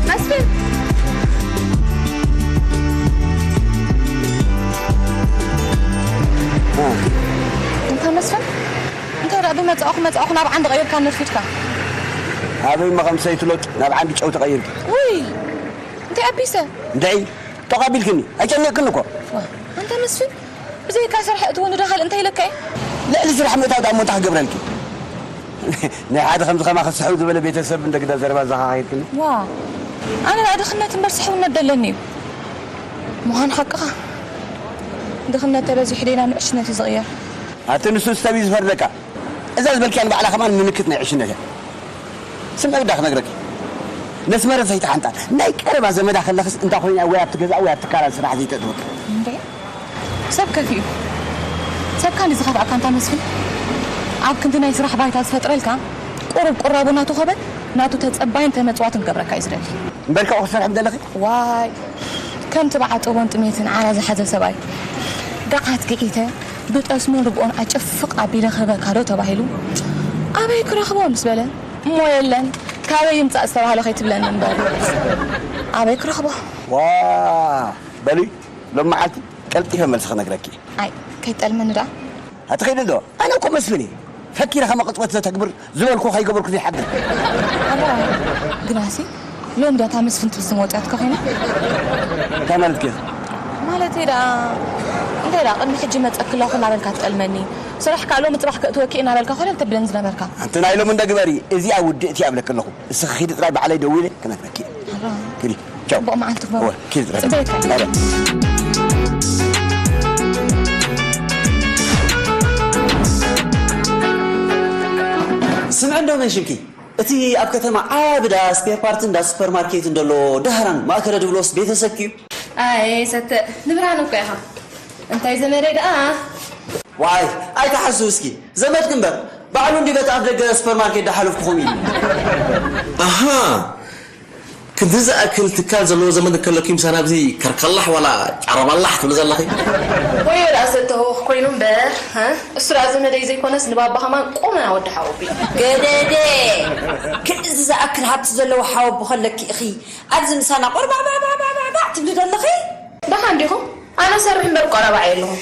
መስፍን! እንታ መስፍን? እንታይ ደኣ ብመጻእኹ መጻእኹ ናብ ዓንዲ ቀይርካ ነፊድካ? ኣበይ እሞ ከም ሰይቲ ሎጥ ናብ ዓንዲ ጨው ተቐይርኪ? ውይ! እንታይ ኣቢሰ? እንታይ? ጦቕ ኣቢልክኒ? ኣይጨኒቕክኒ እኮ። ዋ፣ ኣንታ መስፍን፣ ብዘይካ ስራሕ እትወኒ ዶ ካልእ እንታይ ኢለካ እየ? ልዕሊ ስራሕ ምእታው ደኣ እሞ እንታይ ክገብረልኪ? ናይ ሓደ ከምዚ ከማኺ ስሕው ዝበለ ቤተሰብ እንደ ግዳ ዘረባ ዘኻኺርክኒ። ዋ፣ ኣነ ደኣ ድኽነት እምበር ስሕውነት ደለኒ እዩ። ምዃን ሓቅኻ፣ ድኽነት ተበዚሑ ዲና ንዕሽነት እዩ ዝቕየር። ኣቲ ንሱ ሰብ እዩ ዝፈርደካ። እዛ ዝበልክያ ንባዕላ ከማን ምልክት ናይ ዕሽነት እያ። ስምዒ ግዳ ክነግረኪ። ነስመረ ዘይተሓንጣ ናይ ቀረባ ዘመዳ ከለኽስ እንታ ኮይና ወይ ኣብቲ ገዛ ወይ ኣብቲ ካላን ስራሕ ዘይተእትወኪ። እንዴ? ሰብ ከፊኡ። ሰብ ካን ዝኸፍኣካ እንታ መስፍን። ኣብ ክንዲ ናይ ስራሕ ባይታ ዝፈጥረልካ ቁሩብ ቁራቡ ናቱ ኮበል ናቱ ተጸባይን ተመጽዋትን ክገብረካ እዩ ዝደሊ። እምበር ካብኡ ክሰርሕ ምደለኺ? ዋይ፣ ከምቲ ብዓጸቦን ጥሜትን ዓራ ዝሓዘ ሰብኣይ፣ ገዓት ግዒተ ብጠስሞን ርግኦን ኣጨፍቕ ኣቢለ ክህበካ ዶ ተባሂሉ፣ ኣበይ ክረኽቦ ምስ በለ፣ እሞ የለን፣ ካበይ ይምጻእ ዝተባህለ ከይትብለኒ እምበር፣ ኣበይ ክረኽቦ? ዋ፣ በሊ፣ ሎም መዓልቲ ቀልጢፈ መልሲ ክነግረኪ። ኣይ፣ ከይትጠልመኒ ደኣ። ኣቲ ከይደ ዶ? ኣነ እኮ መስፍን እየ። ፈኪረ ከመ ቅጽበት ዘተግብር ዝበልኩ ከይገበርኩ ዘይሓድር። ኣባ፣ ግናሲ፣ ሎም ዳታ መስፍን ትብል ስም ወጽያትካ ኮይና? እንታይ ማለት ከ? ማለተይ ደኣ፣ እንታይ ደኣ፣ ቅድሚ ሕጂ መጸኪ ኣለኹ እናበልካ ትጠልመኒ። ስራሕ ከኣ ሎሚ ጽባሕ ከእትወኪ እናበልካ ኮነ ተብለን ዝነበርካ። ኣንቲ ናይ ሎሚ እንደ ግበሪ፣ እዚኣ ውድእቲ እያ እብለኪ ኣለኹ። እስኺ ኺዲ ጥራይ ባዕለይ ደዊለ ክነግረኪ እየ። ኣባ፣ ኪዲ፣ ቻው። ጽቡቕ መዓልቲ ክበሩ። እወ፣ ኪዲ ጥራይ። ጽበየካ። ኣረ። ስምዒ እንዶ መን ሽምኪ? እቲ ኣብ ከተማ ዓቢ ዳ ስፔር ፓርት እንዳ ሱፐርማርኬት እንደሎ ዳህራን ማእከለ ድብሎስ ቤተሰብኪ እዩ? ኣይ፣ ሰተ፣ ንብርሃን እኮ ኢኻ። እንታይ ዘመደይ ደኣ? ዋይ፣ ኣይትሓስው እስኪ። ዘመድኪ እምበር፣ ባዕሉ እንዲ በቲ ኣፍ ደገ ሱፐርማርኬት ዳሓለፍኩኹም ኢሉ። ኣሃ፣ ክንዲ ዝኣክል ትካል ዘለዎ ዘመድ እንከለኪ ምሳና ኣብዚ ከርከላሕ ዋላ ጫረባላሕ ትብሊ ዘለኺ? ወዮ ደኣ ሰተ ህውኽ ኮይኑ እምበር፣ እ? እሱ ደኣ ዘመደይ ዘይኮነስ ንባባ ኸማን ቁመና ወዲ ሓወቦ እዩ። ገደደ! ክንድዚ ዝኣክል ሃብቲ ዘለዎ ሓወቦ ኸለኪ ኢኺ ኣብዚ ምሳና ቆርባዕባዕባዕባዕ ትብሊ ዘለኺ? ደሓን ዲኹም? ኣነ ሰርሕ እምበር ቆረባዕ የለኹም።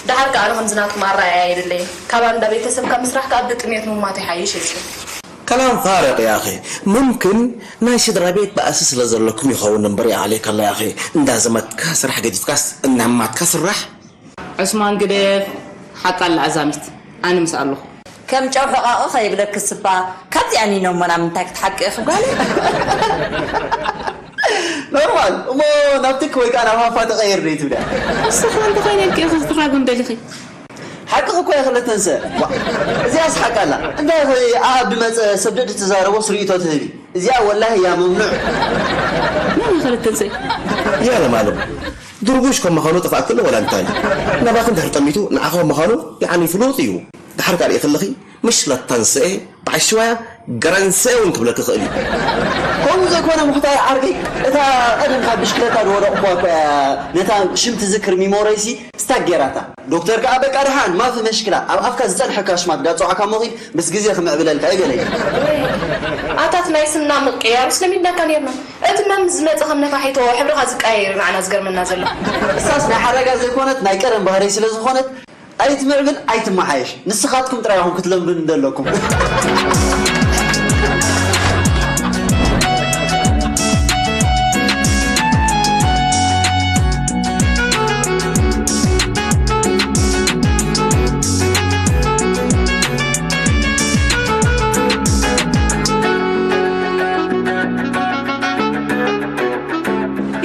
ደሓር ከኣ ኣነ ከምዚ ናትኩም ኣረኣእያ የድለይን። ካብ ኣንዳ ቤተሰብ ካብ ምስራሕ ከኣ ብጥሜት ምሟት ይሓይሽ ኢልኪ። ከላም ፋርቕ ያኺ። ሙምክን ናይ ስድራ ቤት ባእሲ ስለ ዘለኩም ይኸውን እምበር ይኣኽለይ ከላ ያኺ። እንዳ ዘመድካ ስራሕ ገዲፍካስ እናማትካ ስራሕ። ዑስማን ግደፍ፣ ሓቃ ኣላ ኣዛሚት፣ ኣነ ምስ ኣለኹ። ከም ጨው ሕቓቒ ከይብለኪ ስባ፣ ካብዚኣ ኒኖ እሞ ናብ ምንታይ ክትሓቂ ኢኺ ጓለይ? ኖርማል፣ እሞ ናብ ትክ ወይ ከኣ ናብ ሃፋ ተቐየር ዶ ትብልያ? ንስኻ እንተኾይነ ኢልኪ ኢኺ ክትራጎም ደሊኺ። ሓቅኺ እኮ እየ ክልተ ንሰ። ዋ፣ እዚኣስ ሓቂ ኣላ። እንታይ ኢኺ ኣኣብ ድመጸ ሰብ ደድ ትዛረቦስ ርእይቶ ትህቢ? እዚኣ ወላሂ እያ መምኑዕ። መን እዩ ክልተ ንሰ? ያለ ማለም። ድርቡሽ ከም ምዃኑ ጥፋእ ክሎ ወላ እንታይ? ናባኺ እንድሕር ጠሚቱ ንዓኺ ከም ምዃኑ ይዓኒ ፍሉጥ እዩ። ድሓር ካልእ ከለኺ ምሽ ላታንሰኤ ብዓሽዋያ ገራንሰኤ እውን ክብለኪ ክእል እዩ። ከምኡ ዘይኮነ ምኽታይ ዓርከይ፣ እታ ቀደም ካብ ብሽክለታ ዝወደቕኳ እኮ እያ፣ ነታ ሽም ትዝክር ሚሞረይሲ ስታክ ጌራታ። ዶክተር ከኣ በቃ ደሓን ማፊ መሽክላ፣ ኣብ ኣፍካ ዝጸንሐካ ሽማት ዳጸዋዕካ እሞ ኺድ፣ ምስ ግዜ ክምዕብለልካ እዩ ገለ። ኣታት ናይ ስምና ምቅያር ስለሚድናካ ነርና። እቲ መም ዝመጸ ከም ነፋሒቶ ሕብርኻ ዝቀያየር ንዓና ዝገርመና ዘሎ። እሳስ ናይ ሓረጋ ዘይኮነት ናይ ቀደም ባህርይ ስለ ዝኾነት ኣይትምዕብል ኣይትመሓየሽ። ንስኻትኩም ጥራይ ኢኹም ክትለምዱኒ ዘለኩም።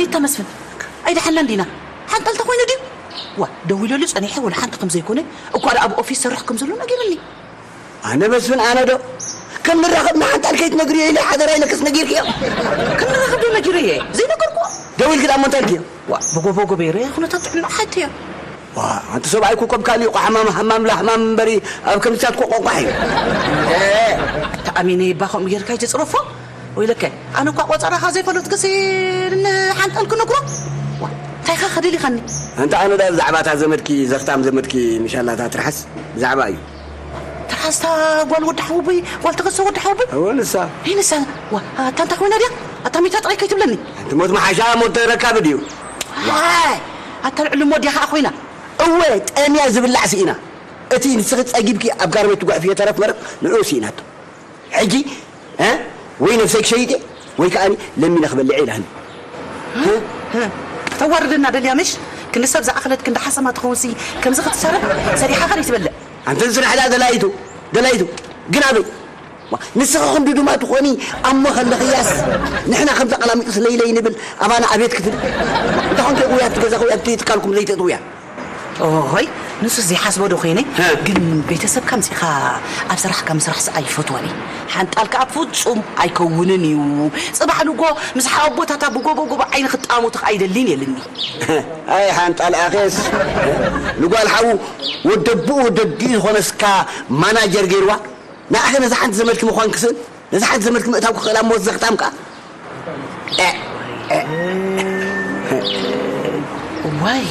ይታ መስፍን ኣይደሓልና እንዲና ሓንጠልተ ኮይኑ ድዩ? ዋ ደዊለሉ ጸኒሐ ወላ ሓንቲ ከም ዘይኮነ እኳ ደኣ ኣብ ኦፊስ ሰርሕ ከም ዘሎ ነጊሩኒ። ኣነ መስፍን ኣነ ዶ ከም ንራኸብ ንሓንጣል ከይትነግርዮ ኢለ ሓደራ ኢለክስ ነጊርክዮ። ከም ንራኸብ ዶ ነጊረየ ዘይነገርኩ? ደዊልክ ደኣ እሞ እንታይ ኢልክዮ? ዋ ብጎቦ ጎበይረ ኩነታት ጥዕና ሓትዮ። ዋ ኣንቲ ሰብኣይ ኮኮብ ካሊእ ቆሓማም ሃማም ላህማም እምበሪ ኣብ ከምስታት ኮቆቋሕ እዩ። ተኣሚነ ይባ ከምኡ ጌርካ ይትጽረፎ። ወይለከ ኣነ እኳ ቆጸራኻ ዘይፈለጥክሲ ንሓንጠል ክነግሮ። ዋ እንታይ ኻ ከደሊኻኒ? ኣንታ ኣነ ዳ ብዛዕባ እታ ዘመድኪ ዘኽታም ዘመድኪ ምሻላታ ትርሓስ ብዛዕባ እዩ። ትርሓስታ ጓል ወዲ ሓወቦይ ጓል ተኸሰ ወዲ ሓወቦይ። እወ ንሳ። ይህ ንሳ። ዋ ኣታ እንታይ ኮይና ድያ? ኣታ ሚታ ጥራይ ከይትብለኒ። ኣንቲ ሞት መሓሻ ሞት ረካብ ድዩ? ዋይ ኣታ ልዕሊ ሞድያ ኸዓ ኮይና። እወ ጠምያ ዝብላዕ ስኢና። እቲ ንስኺ ጸጊብኪ ኣብ ጋርቤት ትጓሕፍዮ ተረፍ መረፍ ንዑ ስኢናቶ። ሕጂ እ ወይ ነብሰይ ክሸይጥ እየ ወይ ከኣኒ ለሚነ ክበልዕ እየ ኢላኒ። ተዋርደና ደልያ ምሽ ክንዲ ሰብ ዝኣኽለት ክንዲ ሓሰማ ትኸውንሲ ከምዚ ክትሰርሕ ሰሪሓ ኸ ትበልዕ። ኣንተ ዝስራሕ ደኣ ደላይቱ ደላይቱ ግን ኣበይ ንስኺ ክንዲ ድማ ትኾኒ ኣሞ ከለኽያስ ንሕና ከም ተቐላሚጡ ስለይለይ ንብል ኣባና ኣቤት ክትብል እንተ ኾንከ ውያብቲ ገዛ ውያብቲ ትካልኩም ዘይተጥውያ ኦሆይ ንሱ ዘይሓስቦ ዶ ኮይነ ግን ቤተሰብካ ምፂኻ ኣብ ስራሕካ ምስራሕ ስኣ ይፈትወኒ ሓንጣልካ ኣብ ፍፁም ኣይከውንን እዩ ፅባሕ ንጎ ምስ ሓወቦታታ ብጎቦ ጎቦ ዓይኒ ክጣሙ ትኽ ኣይደልን የልኒ ኣይ ሓንጣል ኣኼስ ንጓል ሓዉ ወደብኡ ወደዲኡ ዝኾነስካ ማናጀር ገይርዋ ንኣኸ ነዛ ሓንቲ ዘመድኪ ምዃን ክስእል ነዛ ሓንቲ ዘመድኪ ምእታው ክኽእል ኣብ ሞት ዘኽታም ከኣ ዋይ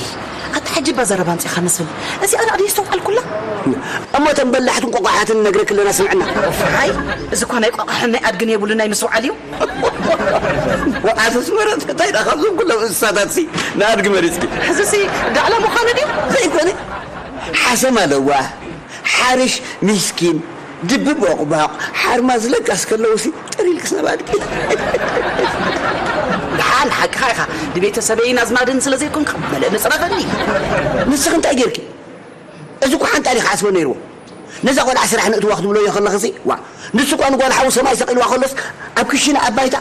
ኣታ ሕጂ እባ ዘረባ ኣምፂእኻ መስፍን እዚኣ ዳኣ ድየ ዝተውዓልኩላ እሞ እተን በላሕትን ቆቋሓትን ነግረኪ ኣለና ስምዕና ኦፋይ እዚ እኳ ናይ ቆቋሕን ናይ ኣድግን የብሉ ናይ ምስውዓል እዩ ኣሰስ መረፅ እንታይ ዳ ካብዞም ኩሎም እንስሳታት ሲ ንኣድጊ መሪፅኪ ሕዝሲ ዳዕላ ምዃኑ ድዩ ዘይኮነ ሓሰማ ለዋህ ሓርሽ ሚስኪን ድቢ ቦቕባቕ ሓርማዝ ለጋስ ከለውሲ ጥር ኢልክስ ነባድቂ ደሓን ሓቅኻ ኢኻ ንቤተሰበይን ኣዝማድን ስለ ዘይኮንካ መለእ ንፅረፈኒ ንስኺ እንታይ ጌርኪ እዚ እኮ ሓንጣል ኢኻ ዓስበ ነይርዎ ነዛ ቆልዓ ስራሕ ንእትዋ ክትብለዮ ከለኽሲ ዋ ንሱ እኳ ንጓል ሓዉ ሰማይ ሰቒልዋ ከሎስ ኣብ ክሽነ ኣብ ባይታ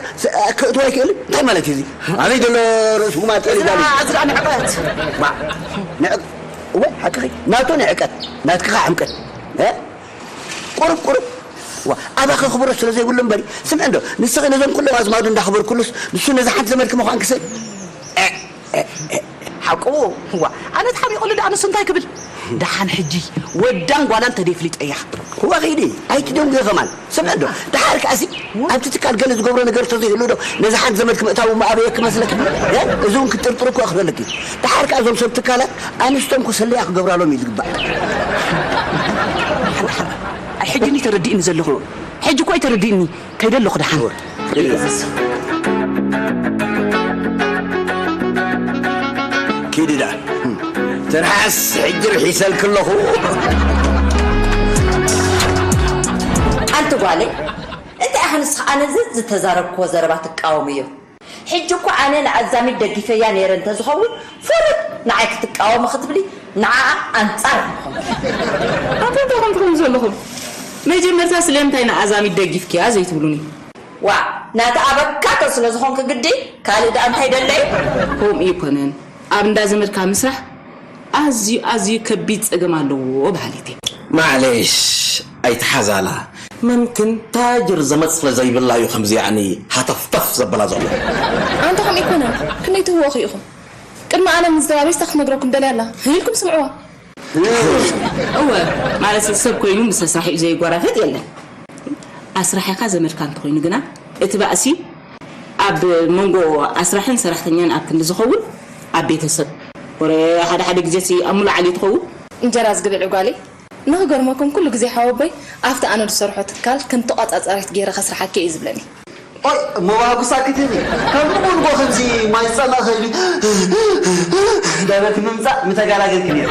ከእትዋ ይክእል እንታይ ማለት እዩ እዚ ኣበይ ዘሎ ርእስኹም ኣልቀሊ ዛሊ እዚ ንዕቀት እወ ሓቅኺ ናቱ ንዕቀት ናትክኻ ሕምቀት ቁሩብ ቁሩብ ኣባኺ ክብረት ስለ ዘይብሉ እምበሪ ስምዒ እንዶ ንስኺ ነዞም ኩሎም ኣዝማዱ እንዳኽበርኩሉስ ንሱ ነዚ ሓንቲ ዘመድኪ ምዃን ክስእል ሓቁ ዋ ኣነ ተሓሚቑሉ ደኣ ንሱ እንታይ ክብል ደሓን ሕጂ ወዳን ጓላን ተደይ ፍሊጠያ ክዋ ኺዲ ኣይትደንጉዮ ኸማን ስምዒ እንዶ ደሓር ከኣሲ ኣብቲ ትካል ገለ ዝገብሮ ነገር ተዘይህሉ ዶ ነዚ ሓንቲ ዘመድ ክምእታው ምኣበየ ክመስለኪ እዚ እውን ክጥርጥር እኮ ክበለኪ ደሓር ከኣ እዞም ሰብ ትካላት ኣንስቶም ኮ ሰለያ ክገብራሎም እዩ ዝግባእ ኣይ ሕጂ እንዲ ተረዲእኒ ዘለኹ ሕጂ እኮ ኣይተረዲእኒ ከይደ ኣለኹ ደሓን ኪዲ ደኣ ትርሓስ ሕጂ ርሒሰልኪ ኣለኹ ኣንቲ ጓለይ እንታይ ኢኻ ንስኻ ኣነ ዝተዛረብክዎ ዘረባ ትቃወምዮ ሕጂ እኮ ኣነ ንኣዛሚት ደጊፈያ ነይረ እንተዝኸውን ፍሩጥ ንዓይ ክትቃወሚ ክትብሊ ንዓኣ ኣንጻር ምኾንኪ። ኣታ እንታይ ከምትኾኑ ዘለኹም? መጀመርታ ስለምንታይ ንኣዛሚት ደጊፍክያ ዘይትብሉኒ? ዋእ ናቲ ኣበካ ተስለ ዝኾንኪ ግዲ ካልእ ደኣ እንታይ ደለዩ? ከምኡ ኣይኮነን ኣብ እንዳ ዘመድካ ምስራሕ ኣዝዩ ኣዝዩ ከቢድ ጸገም ኣለዎ በሃሊት እየ። ማዕሌሽ ኣይትሓዛላ መምክን ታጅር ዘመድ ስለ ዘይብላ እዩ ከምዚ ያዕኒ ሃተፍተፍ ዘበላ ዘሎ። ኣንታ ከምኡ ኣይኮነን ክንደይ ትህወኹ ኢኹም ቅድሚ ኣነ ምዝራበይ ስታ ክትነግረኩም ደልያ ኣላ ህይ ኢልኩም ስምዕዋ። እወ፣ ማለት ሰብ ኮይኑ ምስ ኣስራሒኡ ዘይጓራፈጥ የለን። ኣስራሒኻ ዘመድካ እንተኾይኑ ግና እቲ ባእሲ ኣብ መንጎ ኣስራሕን ሰራሕተኛን ኣብ ክንዲ ዝኸውን ኣብ ቤተሰብ ወረ ሓደ ሓደ ግዜ ሲ ኣብ ሙሉ ዓሊ ትኸውን። እንጀራ ዝግብዒ ጓለይ፣ ንኽገርመኩም ኩሉ ግዜ ሓወቦይ ኣብቲ ኣነ ዝሰርሖ ትካል ከም ተቋጻጻሪት ገይረ ከስርሓኪ እዩ ዝብለኒ። ኦይ እሞ ዋጉሳ ክትህቢ ካብ ንጎንጎ ከምዚ ማይ ዝጸመእ ከይዱ ዳበት ምምጻእ ምተጋላገልክ ነይሩ።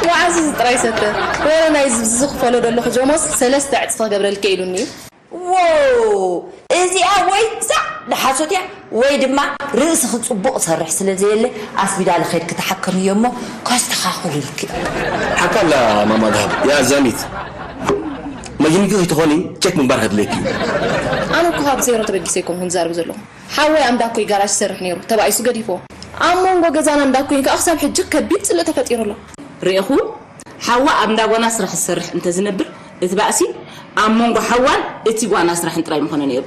ዋዓዚ ጥራይ ሰተ ወረ ናይ ዝኽፈሎ ዘለኹ ጆሞስ ሰለስተ ዕጽፊ ክገብረልኪ ኢሉኒ እዩ። ዎ እዚኣ ወይ ዛዕ ንሓሶት እያ ወይ ድማ ርእስኺ ጽቡቕ ሰርሕ ስለ ዘየለ ኣስቢዳለ ከድኪ ተሓከምዮ እሞ ከስተኻኽሉልኪ። ሓቃላ ማማ ድሃብ ያ ዛሚት መጊንጊ ከይትኾኒ ቸክ ምንባር ከድልየኪ እዩ። ኣነ እኮ ካብ ዜሮ ተበጊሰ ኣይኮንኩን ዝዛረብ ዘለኹ። ሓወይ ኣብ እንዳኮይ ጋራጅ ይሰርሕ ነይሩ ተባኢሱ ገዲፍዎ። ኣብ መንጎ ገዛና እንዳኮይን ከዓ ክሳብ ሕጂ ከቢድ ፅልእ ተፈጢሩ ኣሎ። ርኢኹ ሓዋ ኣብ እንዳጓና ስራሕ ዝሰርሕ እንተዝነብር እቲ ባእሲ ኣብ መንጎ ሓዋን እቲ ጓና ስራሕን ጥራይ ምኾነ ነይሩ።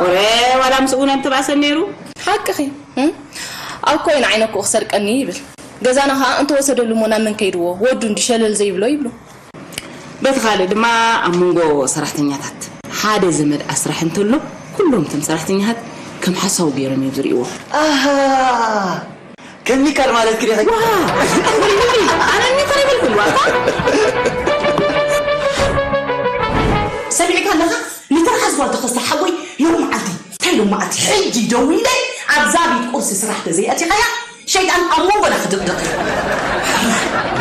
ወረ ዋላ ምስኡ እውን ኣይምተባእሰን ነይሩ። ሓቅኺ እም? ኣብ ኮይን ዓይነኩ ክሰርቀኒ ይብል። ገዛና ከዓ እንተወሰደሉ እሞ ናብ መን ከይድዎ ወዱ እንዲ ሸለል ዘይብሎ ይብሉ። በቲ ካልእ ድማ ኣብ መንጎ ሰራሕተኛታት ሓደ ዘመድ ኣስራሕ እንተሎ ኩሎም እቶም ሰራሕተኛታት ከም ሓሳዊ ገይሮም እዮም ዝርእይዎ። ኣሃ ከም ሚካል ማለት ክደ ዋ ኣነ ሚካል ይበልኩልዋ እኳ ሰሚዕካ ኣለኻ ንተርሓስ ጓል ተኸስተ ሓወይ ሎም መዓልቲ እንታይ ሎም መዓልቲ ሕጂ ደዊለ ኣብዛ ቤት ቁርሲ ስራሕ ተዘይኣቲኻያ ሸይጣን ኣብ መንጎና ክድቕድቕ እዩ።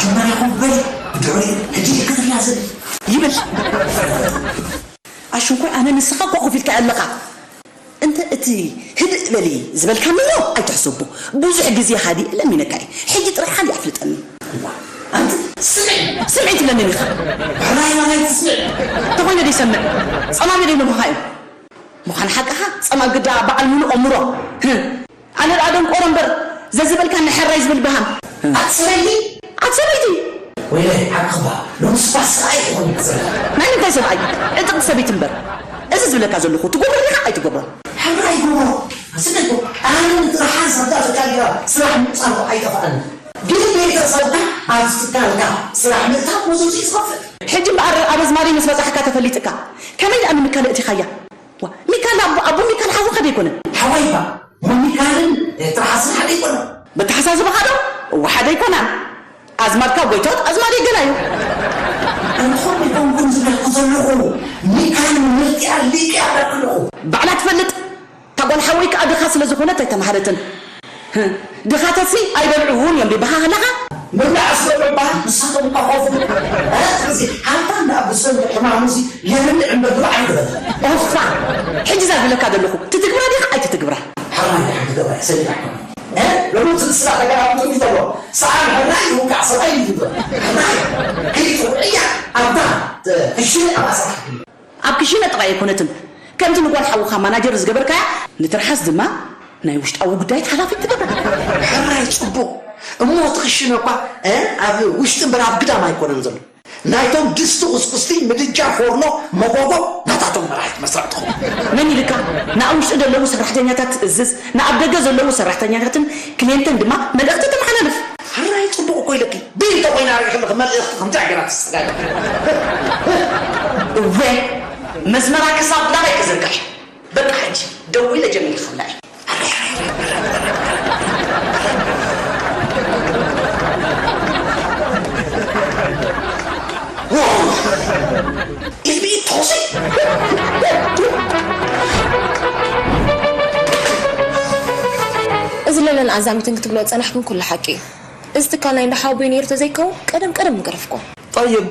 ጅመር ይኹን በል ብድዕሪ ሕጂ ክትርያ ዘብል ይብል። ኣሽንኮይ ኣነ ንስኻ እኮ ኮፍ ኢልካ ኣለኻ። እንተ እቲ ህድእ በሊ ዝበልካኒ እሞ ኣይትሕሰቦ። ብዙሕ ግዜ ሃዲእ ለሚነካ እየ። ሕጂ ጥራይ ሓዲ ኣፍልጠኒ። ኣንቲ ስምዒ ስምዒ ትብለኒ ኢኻ። ሕራይ ማለይ ትስምዕ። ተኾይነ ደይሰምዕ ጸማሚ ደይብሎ ምዃ እዩ። ምዃን ሓቅኻ ጸማም ግዳ በዓል ሙሉእ ኣእምሮ። ኣነ ደኣ ደንቆሮ እምበር ዘዝበልካኒ ሕራይ ዝብል በሃም። ኣቲ ሰበይቲ ኣቲ ሰበይቲ ወይለይ ሓቅኺ እባ ሎምስ እኳ ሰብኣይ ትኾኒ እኮ ዘለኺ። ናይ ምንታይ ሰብኣይ? ዕጥቕቲ ሰበይቲ እምበር። እዚ ዝብለካ ዘለኹ ትገብሮ ዲኻ ኣይትገብሮን? ሕራይ ይገብሮ። ስደት ኣነ ንጥርሓን ሰብታ ተካሊራ ስራሕ ምውፃእ ኣይጠፍኣኒ። ግን ቤተሰብካ ኣብዚ ትካልካ ስራሕ ምእታው ብዙ እዩ ዝኸፍእ። ሕጂ እምበኣር ኣብ ኣዝማሪ ምስ በፃሕካ ተፈሊጥካ ከመይ ደኣ ንሚካል ኣእቲኻያ? ዋ ሚካል ኣቦ ኣቦ ሚካል ሓውኻ ዶ ኣይኮነን? ሓወይ እባ ሚካልን ትርሓስን ሓደ ኣይኮነን። በተሓሳስባኻ ዶ? እወ ሓደ ኣይኮናን። ኣዝማድካ ጎይቶት ኣዝማደይ ገላ እዩ። ኣነ ከምኡ ኣይኮንኩን ዝብለኩ ዘለኹ ሚካል ምርጢኣ ሊቅያ ኣለኩ ኣለኹ። ባዕላ ትፈልጥ እታ ጓል ሓወይ ከኣ ድኻ ስለ ዝኾነት ኣይተማህረትን። ድኻታትሲ ኣይበልዕውን እዮም ዲባኻ ከለኻ? ምብላዕ ስለ ምባል ንሳቶም እኳ ኮፉ እዚ ሃብታም ደኣ ብሰንኪ ሕማሙሲ የብልዕ እምበር ብላዕ ኣይግበል። ኦፋ ሕጂ እዛ ዝብለካ ዘለኹ ትትግብራ ዲኻ ኣይትትግብራ? ሓራይ ሓንቲ ገባይ ሰሚዕካ እ ሎሚ ትንስላ ተገራብጡ ይተሎ ሰኣን ሕራይ ይውቃዕ ሰብኣይ ይግበር ሕራይ ከይትውዕያ ኣብታ ክሽነ ኣብ ኣስራሕ ኣብ ክሽነ ጥራይ ኣይኮነትን ከምቲ ንጓል ሓውኻ ማናጀር ዝገበርካያ ንትርሓስ ድማ ናይ ውሽጣዊ ጉዳያት ሓላፊት ትገብራ። ሕራይ ጽቡቕ እሞ እቲ ክሽነ እኳ እ ኣብ ውሽጢ እምበር ኣብ ግዳም ኣይኮነን ዘሎ ናይቶም ድስቲ ቁስቁስቲ ምድጃ ፎርኖ መጎጎ ናታቶም መራሒት መስርዕ ትኸውን። መን ኢልካ ንኣብ ውሽጢ ዘለዉ ሰራሕተኛታት ትእዝዝ ንኣብ ደገ ዘለዉ ሰራሕተኛታትን ክልየንተን ድማ መልእኽቲ ተመሓላልፍ። ሕራይ ጽቡቕ እኮ ኢለኪ ብይ እንተኾይና ርኢኺ ኣለኺ መልእኽቲ ከምዚኣ ገይራ ትሰጋገር። እወ መስመራ ክሳብ ናበይ ክዝርጋሕ በቃ ሕጂ ደዊለ ጀሚረ ክብላ እየ። እዚ ለለን ኣዛሚትን ክትብሎ ዝጸናሕክን ኩሉ ሓቂ እዩ። እዚ ትካል ናይ እንዳ ሓወቦይ ነይሩ ተዘይከውን ቀደም ቀደም ምገረፍኮ። ጠይብ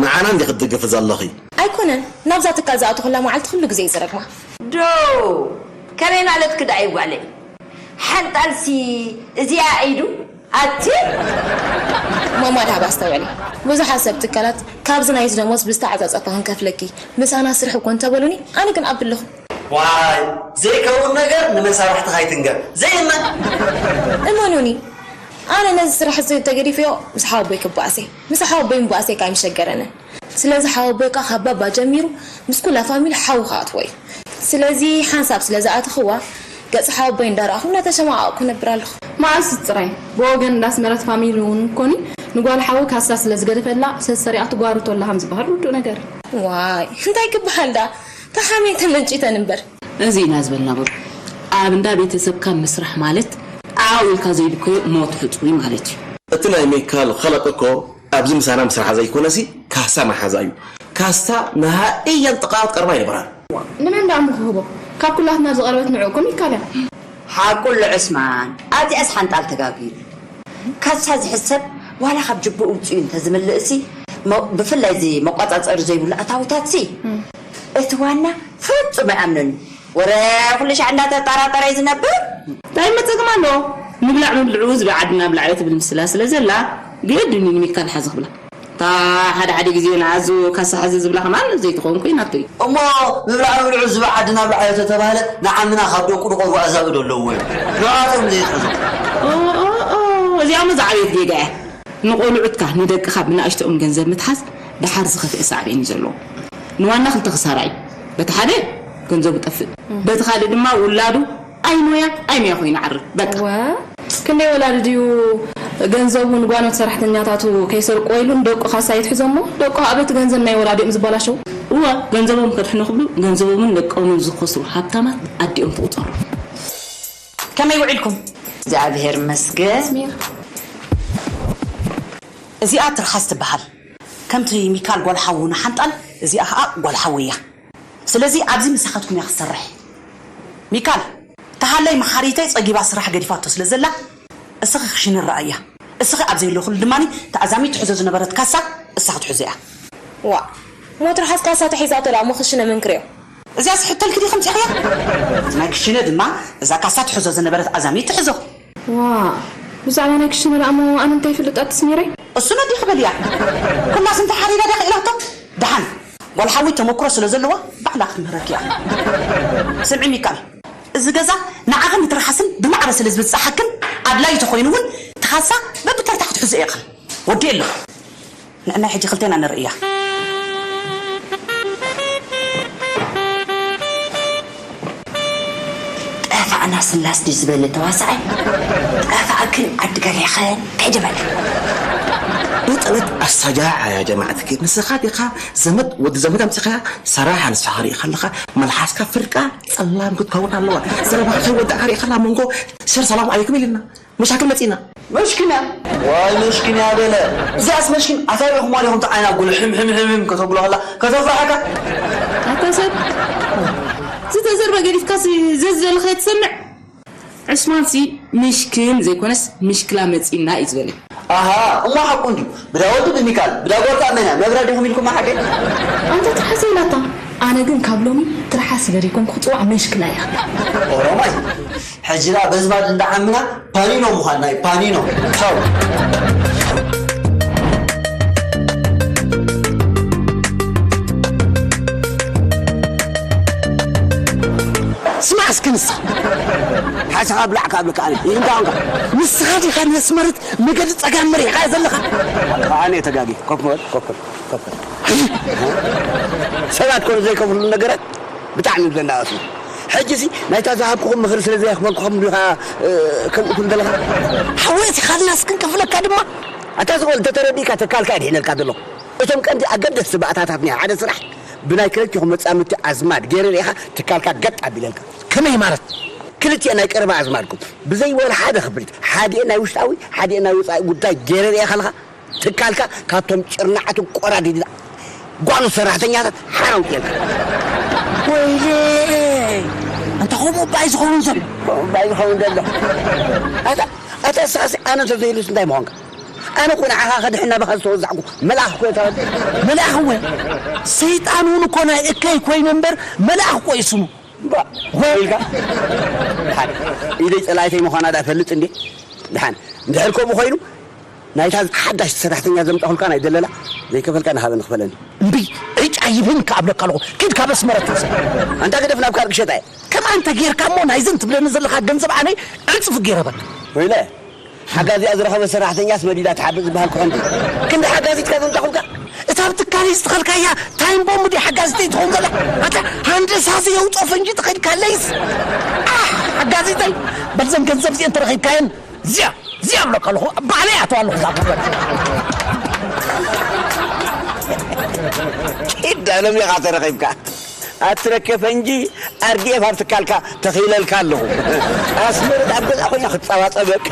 ንዓና እንዲ ክትድግፊ ዘለኺ። ኣይኮነን ናብዛ ትካል ዝኣተኹላ መዓልቲ ኩሉ ግዜ እዩ ዝረግማ። ዶ ከመይ ማለትኪ ደኣ እዩ ጓለይ? ሓንጣልሲ እዚኣ ዒዱ ኣቲ ማማ ደሃብ ኣስተውዕሊ። ብዙሓት ሰብ ትካላት ካብዚ ናይዚ ደሞዝ ብዝተዓጻጸፈ ክንከፍለኪ ምሳና ስርሒ እኮ እንተበሉኒ ኣነ ግን ኣብለኹ። ዋይ ዘይከውን ነገር ንመሳርሕትኻ ኣይትንገር ዘይእመን። እመኑኒ ኣነ ነዚ ስራሕ እዚ ተገዲፈዮ ምስ ሓወቦይ ክበኣሰ ምስ ሓወቦይ ምባኣሰይ ከኣ ኣይምሸገረንን። ስለዚ ሓወቦይ ከኣ ካብ ባባ ጀሚሩ ምስ ኩላ ፋሚሊ ሓዊ ክኣትዎ እዩ። ስለዚ ሓንሳብ ስለ ዝኣተኽዋ ገጽ ሓወቦይ እንዳረኣኹ እንዳተሸማቐቕኩ እነብር ኣለኹ። መኣስ ጥራይ ብወገን እንዳ ኣስመረት ፋሚሊ እውን ኮኒ ንጓል ሓዊ ካሳ ስለ ዝገደፈላ ሰሰሪኣ ትጓርቶ ኣላ ከም ዝበሃል ርዱእ ነገር እዩ። ዋይ እንታይ ክበሃል ዳ ተሓምየ ተመንጭተን እምበር። እዚ ኢና ዝበልና በሉ። ኣብ እንዳ ቤተሰብካ ምስራሕ ማለት ዓው ኢልካ ዘይድኮዮ ሞት ሕጹይ ማለት እዩ። እቲ ናይ ሚካል ኸለጥ እኮ ኣብዚ ምሳና ምስራሓ ዘይኮነሲ ካሳ መሓዛ እዩ። ካሳ ንሃእያን ጥቓ ቀርባ ይነበራን። ንመን ደኣ እሞ ክህቦ? ካብ ኩላትና ዝቐረበት ንዕኡ እኮ ሚካል እያ። ሓቁ ኣሎ ዑስማን፣ ኣብዚኣስ ሓንጣል ተጋግዩ። ካሳ ዝሕሰብ ዋላ ካብ ጅብኡ ውፅኡ እንተዝምልእሲ፣ መ- ብፍላይ እዚ መቋፃፀሪ ዘይብሉ ኣታዊታትሲ እቲ ዋና ፍፁም ኣይኣምነን እዩ። ወረ ኩሉ ሻዕ እንዳተጠራጠረ እዩ ዝነብር። እንታይ መፀግም ኣለዎ? ምብላዕ ምብልዑ ዝብኢ ዓዲ ናብ ላዕሊ ትብል ምስላ ስለ ዘላ ግድን እዩ ንሚካል ሓዚ ክብላ። እታ ሓደ ሓደ ግዜ ንኣዙ ካሳ ሓዚ ዝብላ ከማን ዘይትኸውን ኮይናቶ እዩ። እሞ ምብላዕ ምብልዑ ዝብኢ ዓዲ ናብ ላዕሊ ተተባህለ ንዓምና ካብ ደቁ ድቆርቡ ኣዛብእ ዶ ኣለዎ እዩ? ንኣቶም ዘይትሕዞ። እዚኣ እሞ ዝዓበየት ጌጋ እያ። ንቆልዑትካ ንደቅኻ ብናእሽተኦም ገንዘብ ምትሓዝ ደሓር ዝኸፍእ ሳዕቤን እዩ ዘለዎ። ንዋና ክልተ ክሳራ እዩ። በቲ ሓደ ገንዘቡ ጠፍእ፣ በቲ ካልእ ድማ ውላዱ ኣይሞያ ኣይሞያ ኮይኑ ይዓርብ። በቃ። ወ ክንደይ ወላዲ ድዩ ገንዘቡ ንጓኖት ሰራሕተኛታቱ ከይሰርቆ ኢሉ ንደቁ ካሳ ይትሕዞ እሞ ደቁ ኣብ እቲ ገንዘብ ናይ ወላዲኦም ዝበላሸው። እወ ገንዘቦም ከድሕኑ ክብሉ ገንዘቦምን ደቆምን ዝኸስሩ ሃብታማት ኣዲኦም ትቑፀሩ። ከመይ ውዒልኩም? እግዚኣብሔር ይመስገን። እዚኣ ትርሓስ ትበሃል። ከምቲ ሚካል ጓል ሓዉ ንሓንጣል እዚኣ ከዓ ጓል ሓወይ እያ። ስለዚ ኣብዚ ምሳኻትኩም እያ ክትሰርሕ። ሚካል ተሃለይ መሓሪተይ ፀጊባ ስራሕ ገዲፋቶ ስለ ዘላ እስኺ ክሽነ ረኣያ። እስኺ ኣብ ዘይለኹሉ ድማ ተዓዛሚ ትሕዞ ዝነበረት ካሳ እሳ ክትሕዞ እያ። ዋእ እሞ ትርሓስ ካሳ ተሒዛቶ ደኣ እሞ ክሽነ መን ክርእዮ? እዚኣ ስሕተልኪ ዲኺ ኣምፂእኽያ? ናይ ክሽነ ድማ እዛ ካሳ ትሕዞ ዝነበረት ዓዛሚ ትሕዞ። ዋእ ብዛዕባ ናይ ክሽነ ደኣ እሞ ኣነ እንታይ ይፍልጥ ኣቲ ስሚረይ? እሱ ነዲኺ በልያ። ኩላስ እንታይ ሓሪዳ ድያ ክኢላቶ? ደሓን ጓል ሓወይ ተመክሮ ስለ ዘለዋ ባዕላ ክትምህረኪ እያ። ስምዒ ሚካል፣ እዚ ገዛ ንዓኽን ንትርሓስን ብማዕረ ስለ ዝበፅሓክን ኣድላዪ ተኾይኑ እውን እቲ ካሳ በብተርታ ክትሕዝኦ ኢኽን። ወዲኤ ኣለኹ። ንዕናይ ሕጂ ክልቴና ንርእያ። ጠፋእና ስላስ ድዩ ዝበለ ተዋሳኣይ ጠፋእክን ዓዲ ገሪሕኸን ከይደ በለ። بطلت الصجاعة يا جماعة الخير. ንስኻ ዲኻ ዘመድ ወዲ ዘመድ ኣምፂኻያ ሰራሓ ንስኻ ሪኢኻ ኣለኻ መልሓስካ ፍርቃ ፀላም ክትከውን ኣለዋ። ዘረባኻ ከይወዳእካ ሪኢኻ ላ መንጎ ሸር ሰላም ዓለይኩም ኢልና መሻክል መፂና። መሽኪና ዋይ መሽኪን ያበለ እዚኣስ መሽኪን ኣታሪኹም ዋሊኹም ተዓይና ጉል ሕም ሕም ሕም ሕም ከተብሎ ከላ ከተፍራሓካ። ኣታ ሰብ ዝተዘርበ ገዲፍካ ዝዝል ከይትሰምዕ። ዕስማንሲ ምሽክን ዘይኮነስ ምሽክላ መፂና እዩ ዝበለ። ኣሃ እሞ ሓቁ እንድዩ። ብዳ ወዲ ብሚካል ብዳ ጎርታ መና መብራ ዲኹም ኢልኩም ሓቀይ። ኣንተ ትርሓስ ኢላታ ኣነ ግን ካብ ሎሚ ትርሓስ ስለ ዘይኮንኩ ክፅዋዕ መሽክላ እያ። ኦሮማይ ሕጂ ደኣ በዝማድ እንዳ ዓምና ፓኒኖ ምዃንና እዩ ፓኒኖ። ካው። ስማዕ እስኪ ንስኻ ሓሰኻ ብላዕ ካብ ልካ ኣነ ይህንዳ ንካ ንስኻ ዲኻ ነስመርት መገዲ ጸጋም መሪሕኻ ዘለኻ ኣነ ተጋጊ ኮፍ በል ኮፍ በል ኮፍ በል ሰባት ኮነ ዘይከፍሉ ነገራት ብጣዕሚ ዘናኣሱ ሕጂ ሲ ናይታ ዝሃብኩኹም ምኽሪ ስለ ዘየኽፈልኩኹም ዲኻ ከምኡ ትብል ዘለኻ ሓወይ እቲ ካልናስ ክንከፍለካ ድማ ኣታ ዝኾል እንተተረዲእካ ተካልካ የድሕነልካ ዘሎ እቶም ቀንዲ ኣገደስቲ ባእታታት ናይ ሓደ ስራሕ ብናይ ክልቲኹም መጻምድቲ ኣዝማድ ገይረ ርኢኻ ትካልካ ገጥ ኣቢለልካ። ከመይ ማለት? ክልቲኤን ናይ ቀረባ ኣዝማድኩም ብዘይ ወላ ሓደ ክፍሊት ሓዲኤን ናይ ውሽጣዊ ሓዲኤን ናይ ወጻኢ ጉዳይ ገይረ ርኢኻ ኣለኻ። ትካልካ ካብቶም ጭርናዓትን ቆራዲድን ጓኑ ሰራሕተኛታት ሓረው ጌርካ። ወይለይ! ኣንታ ከምኡ እባ እዩ ዝኸውን ዘሎ። ከምኡ እባ እዩ ዝኸውን ዘሎ። ኣታ ኣታ ሳሲ ኣነ እንተዘይሉስ እንታይ ምኾንካ? ኣነ እኮ ንዓኻ ከድሕን ናባኻ ዝተወዛዕኩ መልኣኽ እኮ እየ ተባለ። መልኣኽ እወ ሰይጣን እውን እኮ ናይ እከይ ኮይኑ እምበር መልኣኽ እኮ እዩ ስሙ። እምባ ወይ ኢልካ ድሓን ኢደይ ፀላእተይ ምዃና ዳ ፈልጥ እንዴ? ድሓን እንድሕር ከምኡ ኮይኑ ናይታ ሓዳሽ ሰራሕተኛ ዘምጣኹልካ ናይ ደለላ ዘይከፈልካ ንሃበ ንክፈለኒ። እምቢ ዕጫ ይብህን ከኣብለካ ኣለኹ ኪድ ካብ ኣስመረት ውፅእ። ኣንታ ግደፍ ናብ ካልእ ክሸጣ እየ። ከም ኣንተ ጌርካ እሞ ናይዘን ትብለኒ ዘለኻ ገንዘብ ኣነ ዕፅፍ ጌረ በካ። ወይለ ሓጋዚኣ ዝረኸበ ሰራሕተኛስ መዲዳ ትሓብእ ዝበሃል ክኾን ድዩ? ክንዲ ሓጋዚትካ ዘምጻኹልካ? እታ ኣብ ትካለይ ዝተኸልካያ ታይም ቦምብ ድያ ሓጋዚተይ ትኸውን ዘላ? ኣታ ሃንደሳ ዘየውፅኦ ፈንጂ ተኸድካለይስ? ኣሕ ሓጋዚተይ በልዘን ገንዘብ እዚአን ተረኺብካየን እዚኣ እዚኣ እብለካ ኣለኹ፣ ባዕለይ ኣተዋ ኣለኹ እዛ ጉድጓድ። ኪድ ኣለም ኢኻ ተረኺብካ። ኣትረከ ፈንጂ ኣርዲኤፍ ኣብ ትካልካ ተኺለልካ ኣለኹ። ኣስመረት ኣብ ገዛ ኮይና ክትጸባጸበካ።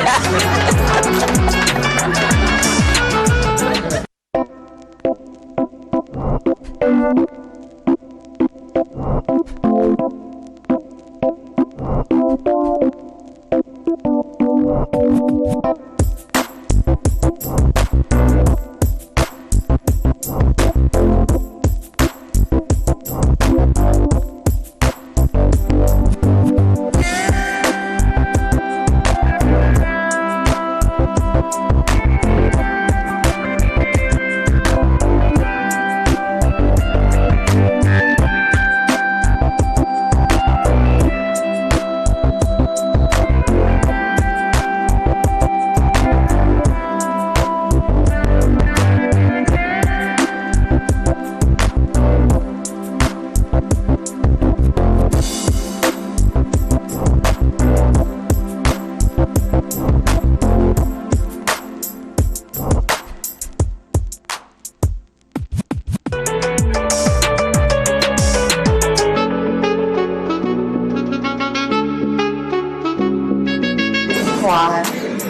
ዋ፣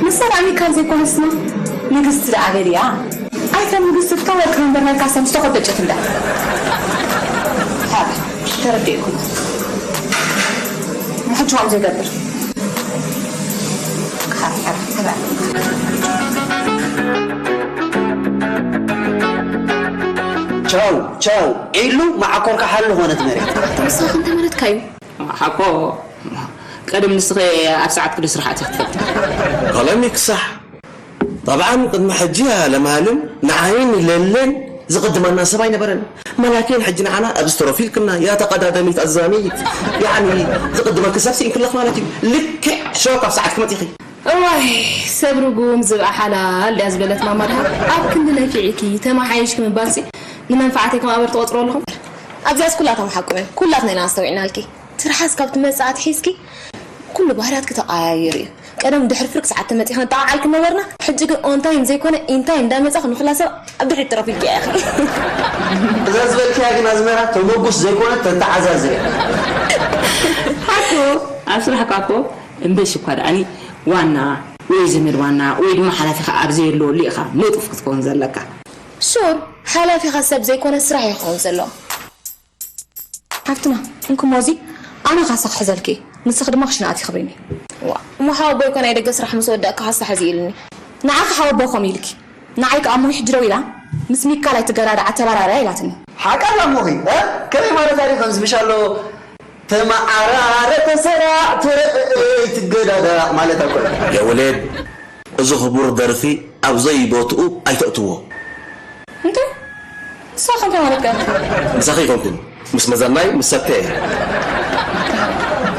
ንሳ ዳኣ ሚካል ዘይኮነስና ንግስቲ ደኣ በልያ። ኣይተ ንግስቲ እኮ ወርቂ መንበር ናይ ካሰም ዝተኸበጨት እንዳ። ሃ፣ ተረዲእኩም። ንሕጂ ከምኡ ዘይገብር። ቻው ቻው ኢሉ መዓኮርካ ሓሉ ኾነት መሬት። ተወሳኺ እንተ መለትካ እዩ። ሓኮ፣ ቀደም ንስኸ ኣብ ሰዓት ክዲ ስራሕ ኣትያ ክትፈልጥ። ከለሚ ክሳሕ። ጠብዓን ቅድሚ ሕጂ ለማልን ንዓይን ለለን ዝቕድመና ሰብ ኣይነበረን። መላኬን ሕጂ ንዓና ኣብ ስትሮፊልክና፣ ያ ተቐዳደሚት ኣዛሚት፣ ያዕኒ ዝቕድመኪ ሰብ ስኢንክለኽ ማለት እዩ። ልክዕ ሾው ካብ ሰዓት ክመጽእኺ። እዋይ፣ ሰብ ርጉም ዝብኣ ሓላል ድያ ዝበለት ማማ ድሃር። ኣብ ክንዲ ነፊዕኪ፣ ተመሓይሽኪ ምባልሲ ንመንፋዕተይ ከም ኣበር ትቖጽሮ ኣለኹም። ኣብዚኣስ ኩላቶም ሓቆም እዮም። ኩላትና ኢና ኣስተውዒልናልኪ። ትርሓስ ካብ ትመጽእ ኣትሒዝኪ ኩሉ ባህርያትኪ ተቐያይሩ እዩ። ቀደም ድሕሪ ፍርቂ ሰዓት ተመጺእኺ ነጠቓዓልኪ ነበርና። ሕጂ ግን ኦን ታይም ዘይኮነ ኢን ታይም እንዳመጻኺ ንኹላ ሰብ ኣብ ድሕሪት ትረፊ ኢልኪ ኢኺ። እዛ ዝበልክያ ግን ኣዝመራ ተመጉስ ዘይኮነት ተተዓዛዝር እያ። ሓቁ፣ ኣብ ስራሕካ እኮ እምበሽ እኳ ደኣኒ ዋና ወይ ዘመድ ዋና ወይ ድማ ሓላፊኻ ኣብ ዘየለወሉ ኢኻ ንጡፍ ክትከውን ዘለካ። ሹር፣ ሓላፊኻ ሰብ ዘይኮነ ስራሕ እዩ ክኸውን ዘለዎ። ሓፍትና፣ እንኩሞ እዚ ኣነ ካሳ ክሕዘልኪ፣ ንስኺ ድማ ክሽነ ኣትኺ በይኒ። ዋ፣ እሞ ሓወቦይ እኮ ናይ ደገ ስራሕ ምስ ወደእካ ካሳ ሕዚ ኢሉኒ። ንዓኺ ሓወቦ ከምኡ ኢልኪ፣ ንዓይ ከኣ እሞ ሕጂ ደው ኢላ፣ ምስ ሚካል ኣይትገዳዳዓ ተበራርያ ኢላትኒ። ሓቃ እያ እሞኺ፣ እ? ከመይ ማለት ኣሪ ከምዚ ምሽ ኣሎ ተመዓራረ ተሰራዕ ተረ-፣ ትገዳዳዕ ማለት ኣኮ። የውሌድ፣ እዚ ክቡር ደርፊ ኣብ ዘይቦትኡ ኣይተእትዎ። እንታይ? ንስኻ ከ እንታይ ማለት እያ? ምሳኺ ኣይኮንኩን፣ ምስ መዘናይ፣ ምስ ሰብተይ እየ።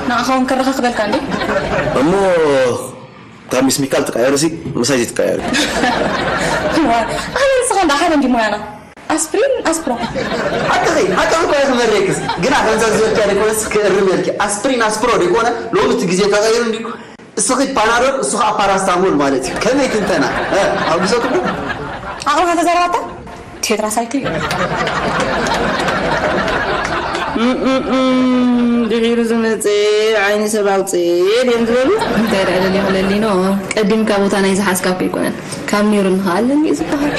ንዓኻ እውን ክረኸኽበልካ እንዴ? እሞ ካብ ሚስ ሚካል ትቀየርሲ፣ ምሳይ ዘይትቀየሪ። ዋ፣ ኣነ ንስኻ እንዳ ሓደ እንዲ ሞያና። ኣስፕሪን፣ ኣስፕሮ። ሓቅኺ፣ ሓቅኺ እኮ እየ ክመርየክስ። ግና ከምዛ ዝበልክያ ዘይኮነስ ክእርመልኪ። ኣስፕሪን፣ ኣስፕሮ ዘይኮነ፣ ሎሚ እቲ ግዜ ተቐይሩ እንድዩ። እስኺ ፓናዶል፣ እሱ ኸዓ ፓራስታሞል ማለት እዩ። ከመይ ትንተና? እ፣ ኣውግዘኩም ዶ? ዓቕምኻ ተዘራርባ? ቴትራሳይክል። እም፣ እም፣ እም፣ ድሒሩ ዝመጽእ ዓይኒ ሰብ ኣውጽእ ድዮም ዝበሉ? እንታይ ደኣ ደሊኹ ለሊኖ? ቀዲምካ ቦታ ናይ ዝሓዝካ እኮ ኣይኮነን። ካብ ኒውርልኻ ኣለኒ እዩ ዝበሃል።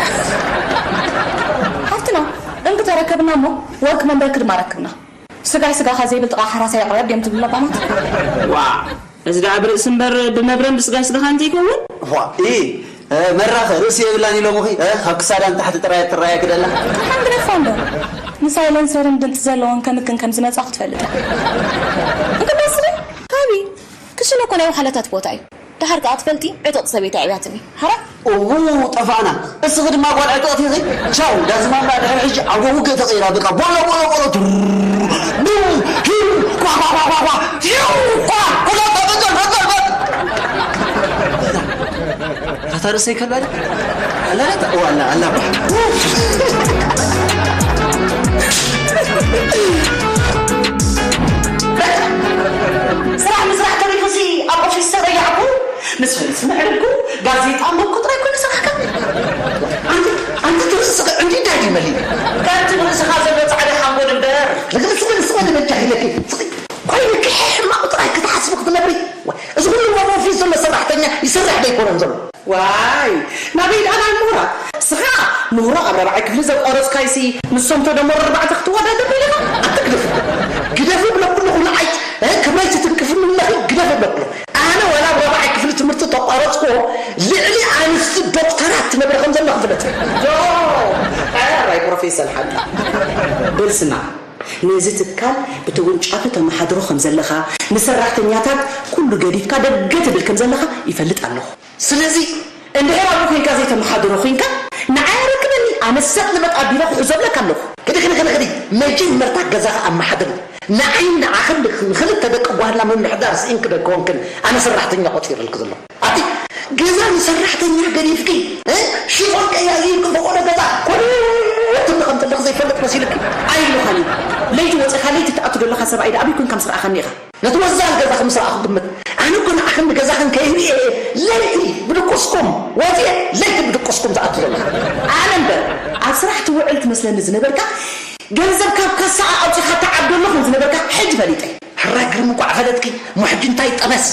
ሃብትና፣ እንክ ተረከብና እሞ ወርቂ መንበርክ ድማ ረክብና። ስጋይ ስጋኻ ዘይብል ጥቓ ሓራሳይ ኣቕረብ ድዮም ትብሉ ለባማት? ዋ፣ እዚ ደኣ ብርእሲ እምበር ብመብረን ብስጋይ ስጋኻ እንተይከውን? ዋ፣ ኢ፣ እ፣ መራኸ ርእሲ የብላን ኢሎምኺ፣ እ፣ ካብ ክሳዳ ንታሕቲ ጥራይ ትረኣየኪ ደላ። ሓንቲ ነፋ እንዶ። ንሳይለንሰርን ድምፂ ዘለዎን ከምክን ከም ዝመጻ ክትፈልጥ እያ። እንክዳስኺ? ሃቢ፣ ክሽነ እኮ ናይ ዋሕለታት ቦታ እዩ። ደሓር ከኣ ትፈልጢ፣ ዕጥቕቲ ሰበይቲ ኣዕብያትኒ። ሓራ? እዉ፣ ጠፋእና። እስኺ ድማ ጓል ዕጥቕቲ ኢኺ። ቻው፣ ዳዝማማ ድሕሪ ሕጂ ዓውደ ውግእ ተቐይራ፣ በቃ፣ ቦሎ፣ ቦሎ፣ ቦሎ፣ ዱር፣ ዱም፣ ሂም፣ ኳ፣ ኳ፣ ኳ፣ ኳ፣ ኳ፣ ሂው፣ ኳ፣ ኩሎ፣ በ-፣ በ-፣ በ-፣ በ-፣ በ-፣ እታ ርእሰይ ከልባለ? ኣላ፣ ኣላ፣ እዋ፣ ኣላ፣ ኣላ፣ ባ። ስራሕ ምስራሕ ተሪፉሲ ኣብ ኦፊስ ተጸያዕኩ። ንስኻ ንስምዐልኩ ጋዜጣ መኩ ጥራይ ኮነ ስራሕካ። ኣንቲ ኣንቲ ትርስቕ ዕንዲ እንታይ ድዩ መሊ? ከምቲ ብርእስኻ ዘሎ ጻዕዳ ሓንጎል እምበር። ልግልጽ ግን ስወደ በጃ ኢለኪ። ስቕ ኮይንኪ ሕማቕ ጥራይ ክትሓስቢ ክትነብሪ። ዋ፣ እዚ ኩሉ ኣብ ኦፊስ ዘሎ ሰራሕተኛ ይሰርሕ ዶ ኣይኮነን ዘሎ? ዋይ፣ ናበይ ደኣ ናይ ምሁራት? ስኻ ምሁሮ ኣብ ራብዓይ ክፍሊ ዘቋረጽካይሲ፣ ንሶም ተደመሩ ኣርባዕተ ክትወዳደር ኢልኻ? ኣትግደፍ። ግደፊ ብለኩ ኣለኹ ንዓይ፣ እ፣ ክብረይ ትትንክፍኒ ኣለኺ፣ ግደፊ ብለኩ ኣለኹ። ኣነ ዋላ ኣብ ራብዓይ ክፍሊ ትምህርቲ ተቋረጽኩ፣ ልዕሊ ኣንስቲ ዶክተራት ትነብረ ከም ዘለኹ ፍለጥ። ዶ፣ ኣራይ ፕሮፌሰር ሓቂ። በል ስማዕ፣ ነዚ ትካል ብተወንጫፊ ተመሓድሮ ከም ዘለኻ፣ ንሰራሕተኛታት ኩሉ ገዲፍካ ደገ ትብል ከም ዘለኻ ይፈልጥ ኣለኹ። ስለዚ እንድሕር ኣብኡ ኮይንካ ዘይተመሓድሮ ኮይንካ፣ ንዓይ ኣረክበኒ፣ ኣነ ሰጥ ንበጥ ኣቢለ ክሕዞ እብለካ ኣለኹ። ክዲ፣ ክዲ፣ ክዲ፣ ክዲ፣ መጀመርታ ገዛኻ ኣመሓድሪ። ንዓይን ንዓኽን ንክልተ ደቂ ጓልና ምምሕዳር ስኢንኪ ዶ ኣይኮንክን ኣነ ሰራሕተኛ ቆጺረልኪ ዘለኹ? ኣቲ ገዛ ንሰራሕተኛ ገዲፍኪ፣ እ? ሽፎን ቀያይርኪ ፈቆዶ ገዛ ኮለል ትብሊ ከም ዘለኺ ዘይፈልጥ መሲልኪ? ኣይብሉኻን እዩ። ለይቲ ወፂኻ ለይቲ ትኣቱ ዘለኻ ሰብኣይ ደኣ ኣበይ ኮንካ ምስ ረኣኻኒ ኢኻ? ነቲ ወዛል ገዛኺ ምስ ረኣኹ ግምት። ኣነ እኮ ንዓኽን ንገዛኽን ከይርእየ እየ ለይቲ ብድቁስኩም ወፂአ ለይቲ ብድቁስኩም ዝኣቱ ዘለኹ። ኣነ እምበር ኣብ ስራሕ ትውዕል ትመስለኒ ዝነበርካ፣ ገንዘብ ካብ ካሳኣ ኣውፂኻ ትዓብደሉ ከም ዝነበርካ ሕጂ ፈሊጠ። ሕራይ ግርም እንኳዕ ፈለጥኪ፣ እሞ ሕጂ እንታይ ጠበስ?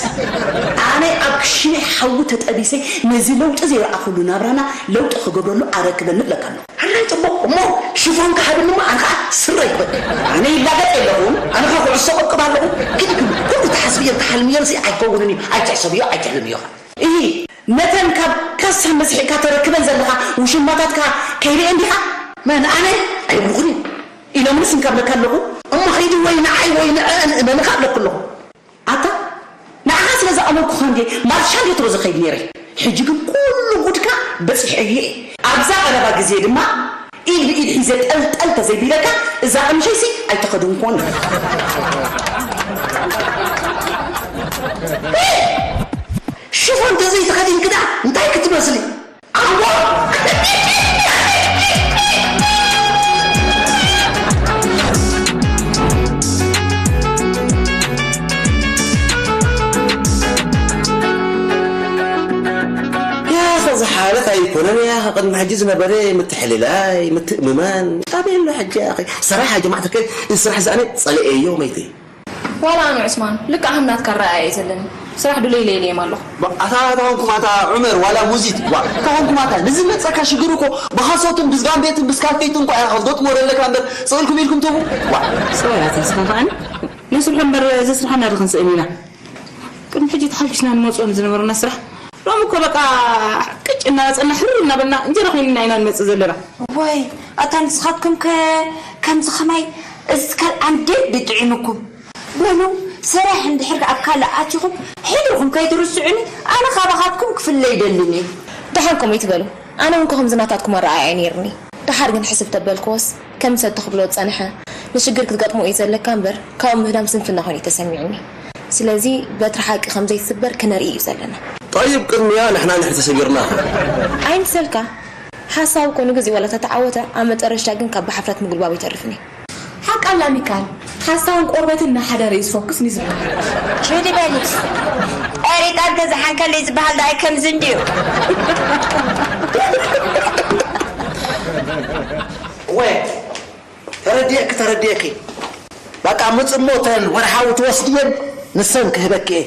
ኣነ ኣብ ክሽነ ሓዊ ተጠቢሰ ነዚ ለውጢ ዘይረኣኹሉ ናብራና ለውጢ ክገብረሉ ኣረክበኒ እብለካ ኣለኹ። ሕራይ ፅቡቕ፣ እሞ ሽፎንካ ሃብኒ እሞ ኣነ ከዓ ስረ ይክበል። ኣነ ይላገጥ የለኹን። ኣነ ከዓ ኩዕሶ ቅብቅብ ኣለኹ። ግን ግን ኩሉ ትሓስብዮን ትሓልምዮን ሲ ኣይከውንን እዩ። ኣይትሕሰብዮ፣ ኣይትሕልምዮ። እሂ፣ ነተን ካብ ካሳ መስሒቕካ ተረክበን ዘለኻ ውሽማታትካ ከይርኤን ዲኻ? መን ኣነ? ኣይብልኹን እዩ። ኢሎምንስ እንካብለካ ኣለኹ። እሞ ኸይዲ ወይ ንዓይ ወይ ንዐአን እመንኻ ኣለኩ ኣለኹ። ኣታ ንዓኻ ስለ ዝኣመንኩኻ እንዴ ማርሻ እንዴ ትሮ ዝኸይድ ነይረ። ሕጂ ግን ኩሉ ጉድካ በፂሐ እየ። ኣብዛ ቀረባ ግዜ ድማ ኢድ ብኢድ ሒዘ ጠልጠል ተዘይቢለካ እዛ ቀምሸይሲ ኣይተኸድንኮን። ሽፎን ተዘይተኸዲንክዳ እንታይ ክትመስሊ? ኣዋ! ያኸ ዝሓለፍ ኣይኮነን ያኸ ቅድሚ ሕጂ ዝነበረ ምትሕልላይ ምትእምማን ኣበይ ኣሎ ሕጂ ያኸ ስራሕ ጀማዕተከ እዚ ስራሕ ዝኣነ ጸለኤዮ መይተይ ዋላ ኣነ ዑስማን ልክዕ ከም ናትካ ኣረኣእያ እዩ ዘለኒ። ስራሕ ድለይ ኢለ ኢለዮም ኣለኹ። ኣታ ኣታ ኾንኩም ኣታ ዑመር ዋላ ሙዚት ዋ ኣታ ኾንኩም ኣታ ንዝመፀካ ሽግር እኮ ብኻሶትን ብዝጋምቤትን ብስካልፌትን እኳ ኢኻ ክትገጥሞ ዘለካ እምበር ስቕ ኢልኩም ኢልኩም ትህቡ ዋ። ሰብኣይ ኣታ ንስኻ ከዓኒ ናይ ስርሑ እምበር ዘስርሓና ዶ ክንስእን ኢና? ቅድሚ ሕጂ ተሓጒስና ንመፅኦ ንዝነበረና ስራሕ ሎሚ እኮ በቃ ቅጭ እናመፀና ሕርር እናበልና እንጀራ ኮይንና ኢና ንመፅእ ዘለና። ወይ ኣታ ንስኻትኩም ከ ከምዚ ከማይ እዚ ትካል ኣንዴት ድጥዒሙኩም በሉ። ሰራሕ እንድሕር ኣብ ካልእ ኣቲኹም ሕድርኹም ከይትርስዑኒ ኣነ ካባኻትኩም ክፍለ ይደልን እየ። ደሓን ከምኡ ይትበሉ። ኣነ እውን ከምዚ ናታትኩም ኣረኣእያ ነይርኒ። ደሓር ግን ሕስብ ተበልክዎስ ከም ሰብ ተኽብሎ ዝጸንሐ ንሽግር ክትገጥሞ እዩ ዘለካ እምበር ካብኡ ምህዳም ስንፍና ኮይኑ እዩ ተሰሚዑኒ። ስለዚ በትሪ ሓቂ ከም ዘይትስበር ክነርኢ እዩ ዘለና። ጠይብ ቅድሚያ ንሕና ንሕር ተሰጊርና። ኣይምሰልካ ሓሳብ እኮ ንግዜ ዋላ ተተዓወተ ኣብ መጨረሽታ ግን ካብ ብሓፍረት ምግልባቡ ይተርፍኒ። ሓቃላ ሚካል ሓሳውን ቆርበትን እናሓደረ እዩ ዝፈኩስ ንዝበሃል። ሽው ዝበልስ ቀሪጣ እንተዝሓንከለይ ዝበሃል ደኣይ ከምዚ እንድዩ። ወ ተረዲእኪ ተረዲእኪ በቃ ምፅሞተን ወርሓዊ ትወስድየን ንሰን ክህበኪ እየ።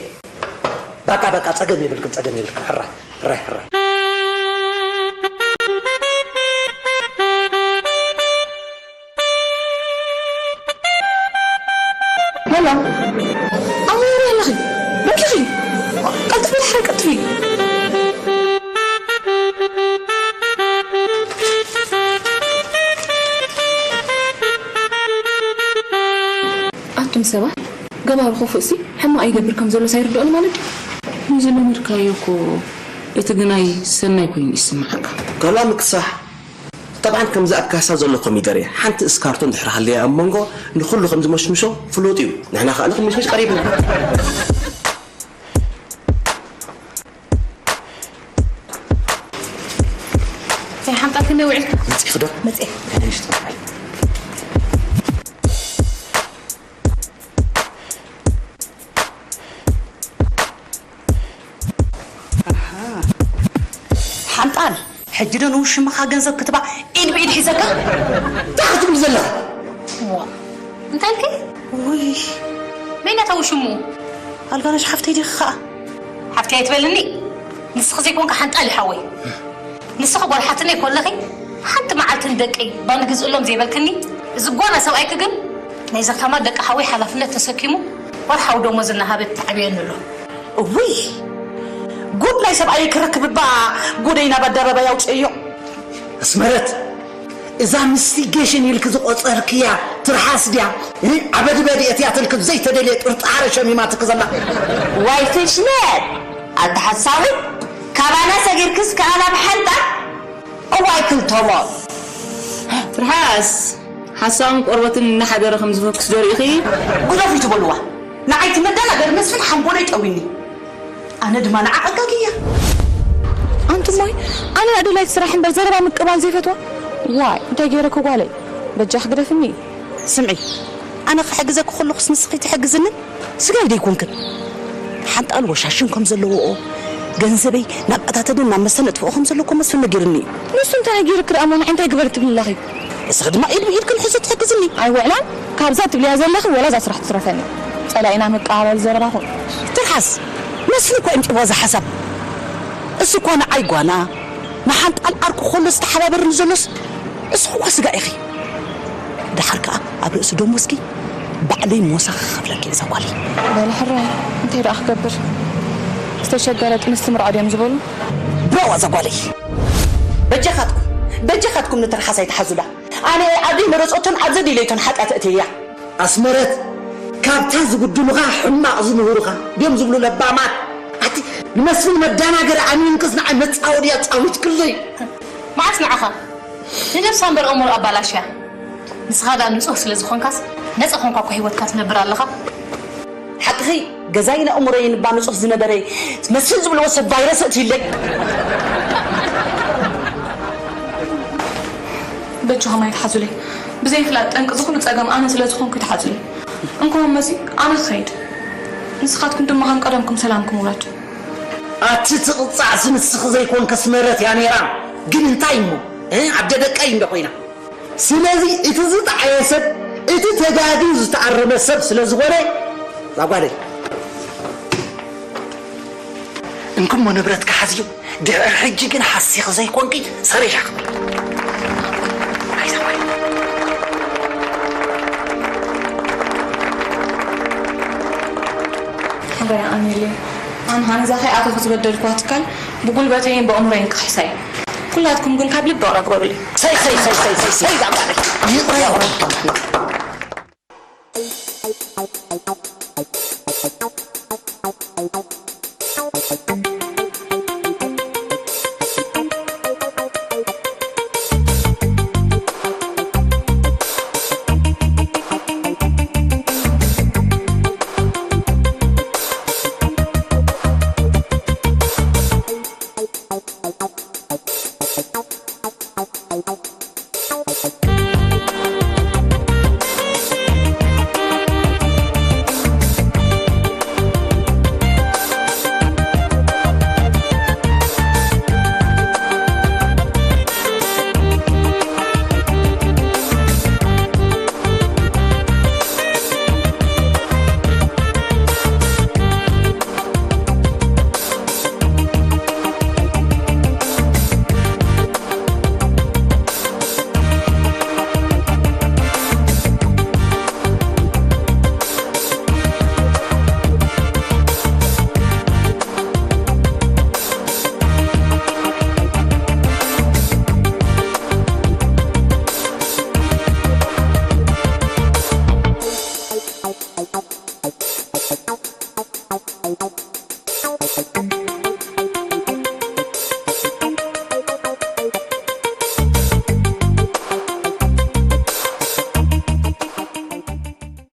በቃ በቃ ፀገም የብልክን ፀገም የብልክን ሕራይ ሕራይ ሕራይ። ሄሎ ኣበይ ኣለኺ? በኪኺ ቀልጥፊ ድሕሪ ቀልጥፊ። ኣቱም ሰባት ገባሩ ክፉእ ሲ ሕማቕ ይገብር ከም ዘሎ ሳይርድኦን ማለት እዩ። ንዝለመድካዮ እኮ እቲ ግናይ ሰናይ ኮይኑ ይስምዓካ። ከላ ምክሳሕ ጠብዓን ከምዚ ኣብ ካሳ ዘሎ ኮሚደረ ሓንቲ እስካርቶ እንድሕር ሃለያ ኣብ መንጎ ንኹሉ ከም ዝመሽምሾ ፍሉጥ እዩ። ንሕና ከኣ ንኽምሽምሽ ቀሪብና። እንታይ ሓምጣልክኒ ውዒልካ? መጺእኺ ዶ? መጺአ። ተነሽ ተባዕል። ኣል፣ ሕጂ ዶ ንውሽምኻ ገንዘብ ክትባ ኢድ ብኢድ ሒዘካ? እንታይ ክትብል ዘለኻ? ዋ፣ እንታይ ኢልኪ? ውይ፣ መን እያ እታ ውሽሙ? ኣልጋነሽ ሓፍተይ ዲኺ ኸኣ? ሓፍተይ ኣይትበልኒ። ንስኺ ዘይኮንካ ሓንጣል ሓወይ። ንስኺ ጓል ሓትነይ ኮለኺ ሓንቲ መዓልቲ ንደቀይ ባኒ ግዝእሎም ዘይበልክኒ፣ እዚ ጓና ሰብኣይኪ ግን ናይ ዘኽታማት ደቂ ሓወይ ሓላፍነት ተሰኪሙ ወርሓዊ ደሞዝ እናሃበ ተዕብየኒ ኣሎ። እውይ፣ ጉድ ናይ ሰብኣየይ ክረክብ እባ ጉደይ ናብ ኣደባባይ ኣውፅእዮ። ኣስመረት፣ እዛ ምስቲ ጌሽን ኢልክ ዝቆጸርክያ ትርሓስ ድያ? እ? ኣበድበድ እትያ ትልክብ ዘይተደልየ ጥርጣረ ሸሚማትክ ዘላ። ዋይ ፍሽለት! ኣታ ሓሳዊ፣ ካባና ሰጊርክስ ከኣ ናብ ሓንጣ? እዋይ ክልተሞ። ትርሓስ፣ ሓሳውን ቆርበትን እናሓደረ ከም ዝፈክስ ዶ ርኢኺ? ግደፉ ይትበልዋ። ንዓይ እቲ መደናገሪ መስፍን ሓንጎለይ ጠዊኒ። ኣነ ድማ ንዓ ኣጋግያ። ኣንቲ እሞይ፣ ኣነ ኣደላይት ስራሕ እምበር ዘረባ ምቅባል ዘይፈትዋ። ዋይ፣ እንታይ ገይረኪ ጓለይ? በጃኺ ግደፍኒ። ስምዒ፣ ኣነ ክሕግዘኪ ከለኹስ ንስኺ ትሕግዝንን ስጋይ ደይኮንክን። ሓንጣል ወሻሽን ከም ዘለዎኦ፣ ገንዘበይ ናብ ኣታተደን ናብ መስተ ነጥፍኦ ከም ዘለኮ መስፍን ነጊርኒ እዩ። ንሱ እንታይ ነጊርኪ ደኣ እሞ ንዓይ እንታይ ግበሪ ትብሊ ኣለኺ? እስኺ ድማ ኢድ ብኢድ ክንሕዞ ትሕግዝኒ። ኣይውዕላን፣ ካብዛ ትብልያ ዘለኺ ወላ እዛ ስራሕ ትትረፈኒ። ጸላኢና መቀባበሊ ዘረባኹም። ትርሓስ፣ መስፍን እኮ ኣምጺእዎ እዛ ሓሳብ። እሱ እኮ ንዓይ ጓና፣ ንሓንጣል ዓርኩ ከሎ ዝተሓባበርኒ ዘሎስ፣ እስኺ እኮ ስጋ ኢኺ። ደሓር ከኣ ኣብ ርእሲ ደሞዝኪ ባዕለይ ሞሳ ክኸፍለኪ እየ እዛ ጓለይ። በሊ ሕራይ፣ እንታይ ደኣ ክገብር? ዝተሸገረ ጥንስቲ ምርዖ ድዮም ዝበሉ? ብራዋ እዛ ጓለይ። በጃኻትኩም፣ በጃኻትኩም ንትርሓስ ኣይትሓዙላ። ኣነ ኣብ ዘይመረጾቶን ኣብ ዘድለይቶን ሓጢኣት እትያ። ኣስመረት፣ ካብታ ዝብድሉኻ ሕማቕ ዝምህሩኻ ድዮም ዝብሉ ለባማት። ኣቲ ንመስፍን መዳናገሪ ኣሚንክስ ንዓይ መጻወድያ ጻዊትክለይ። መዓስ ንዓኻ ንነብሳ እምበር ኣእምሮ ኣባላሽያ። ንስኻ ደኣ ንጹህ ስለ ዝኾንካስ ነጻ ኮንካ እኮ ህይወትካ ትነብር ኣለኻ። ሓቅኺ፣ ገዛይን ኣእምሮይን እባ ንጹህ ዝነበረ መስፍን ዝብልዎ ሰብ ቫይረስ እትይለይ። በጃኹም ኣይትሓዙለይ። ብዘይፍላጥ ጠንቂ ዝኹሉ ጸገም ኣነ ስለ ዝኾንኩ ኣይትሓዙለይ። እንኮ መሲ፣ ኣነ ክኸይድ። ንስኻትኩም ድማ ከም ቀደምኩም ሰላምኩም ውረድ። ኣቲ ትቕጻዕሲ ንስኺ ዘይኮንክስ መረት እያ ነይራ። ግን እንታይ እሞ፣ እ፣ ኣደ ደቀይ እንዶ ኮይና። ስለዚ እቲ ዝጠዓየ ሰብ፣ እቲ ተጋግዩ ዝተኣረመ ሰብ ስለ ዝኾነ፣ እዛ ጓለይ፣ እንክሞ ንብረትኪ ሓዝዮ፣ ድሕሪ ሕጂ ግን ሓሲኺ ዘይኮንኪ ሰሪሕኪ። ኣይዛ ጓለይ። ሕራይ ኣሜልየ፣ ኣነ ሃንዛ ከይኣተኹ ዝበደልክዋ ትካል ብጉልበተይን ብኣእምሮይን ክኽሕሳ እየ። ኩላትኩም ግን ካብ ልቢ ይቕረ ግበሩለይ። ሰይ፣ ሰይ፣ ሰይ፣ ሰይ፣ ሰይ፣ ሰይ፣ እዛ ጓለይ። ይቕረ ይቕረ።